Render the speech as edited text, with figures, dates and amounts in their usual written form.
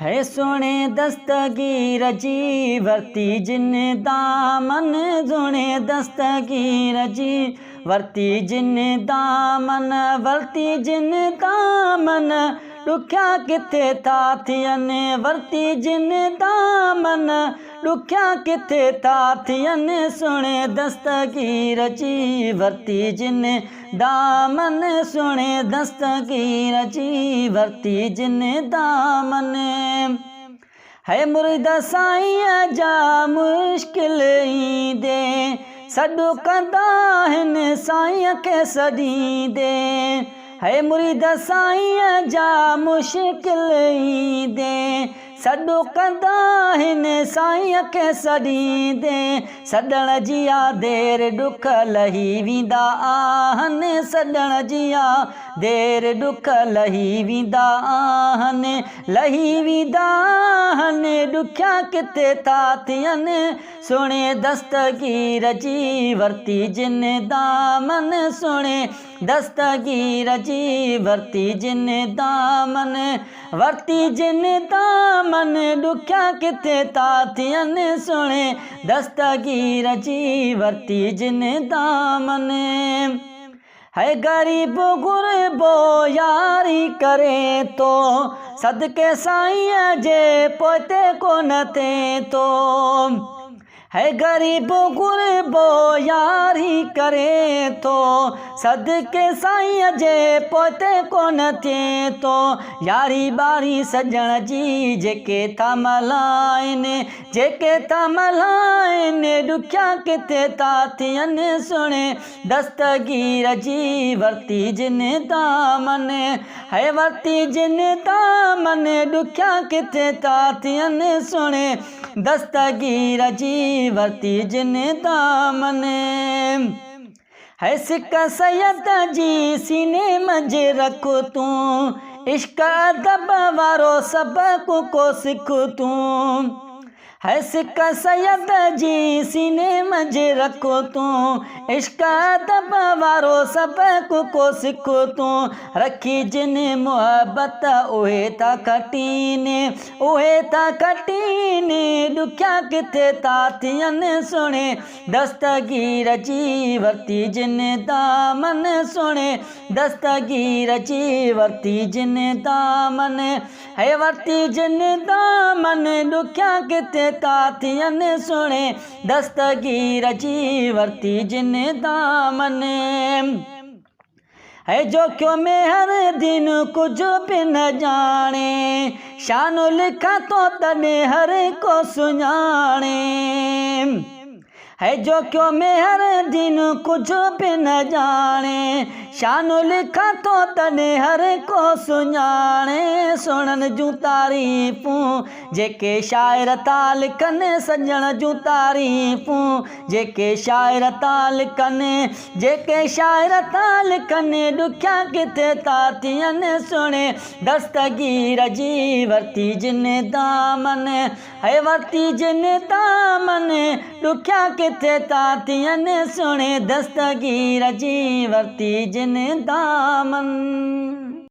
هي سهڻي دستگير جي ورتي جن دامن سهڻي دستگير جي ورتي جن دامن ورتي جن دامن ڏکيا ڪٿي ٿا ٿين ورتي جن دامن ڏکيا ڪٿي ٿا ٿين سهڻي دستگير جي ورتي جن دامن سهڻي دستگير جي ورتي جن دامن هي مريد سائينء جا مشڪل ايندي سڏ ڪندا آهن سائينء کي سڏيندي هي مريد سائينء جا مشڪل ايندي سڏ ڪندا آهن سائينء کي سڏيندي سڏڻ جي آ دير ڏک لهي ويندا آهن سڏڻ جي آ دير ڏک لهي ويندا آهن لهي ويندا آهن ڏکيا ڪٿي ٿا ٿين سهڻي دستگير جي ورتي جن دامن سهڻي دستگير جي ورتي جن دامن ورتي جن دامن ڏکيا ڪٿي ٿا ٿين سهڻي دستگير جي ورتي جن دامن هي غريب غربو ياري ڪري ٿو صدقي سائينء جي پوئتي ڪونه ٿئي ٿو. هي غريب غربو ياري ڪري ٿو صدقي سائينء جي پوئتي ڪونه ٿئي ٿو ياري ٻاري سڄڻ جي جيڪي ٿا ملهائن جيڪي ٿا ملهائن ڏکيا ڪٿي ٿا ٿين سهڻي دستگير جي ورتي جن دامن هي ورتي جن دامن ڏکيا ڪٿي ٿا ٿين سهڻي دستگير جي ورتي جن دامن هي سڪ سيد جي سيني منجهه رک تون عشق ادب وارو سبق ڪو سک تون هي سڪ سيد جي سيني منجهه رک تون عشق ادب وارو سبق ڪو سک تون رکي جن محبت اهي ٿا کٽين اهي ٿا کٽين ڏکيا ڪٿي ٿا ٿين سهڻي دستگير جي ورتي جن دامن سهڻي دستگير جي ورتي جن دامن هي ورتي جن دامن ڏکيا ڪٿي ٿا ٿين سهڻي دستگير جي ورتي جن دامن. هي جوکيو ميهر دين ڪجهه به نه ڄاڻي، شان لکان ٿو تڏهن هر ڪو سڃاڻي. هي جوکيو ميهر دين ڪجهه به نه ڄاڻي، شان لکان ٿو تڏهن هر ڪو سڃاڻي. سهڻن جون تعريفون جيڪي شاعر ٿا لکن، سڄڻ جون تعريفون جيڪي شاعر ٿا لکن، جيڪي شاعر ٿا لکن، ڏکيا ڪٿي ٿا ٿين سهڻي دستگير جي ورتي جن دامن هي ورتي جن دامن، ڏکيا ڪٿي ٿا ٿين سهڻي دستگير جي ورتي جن دامن.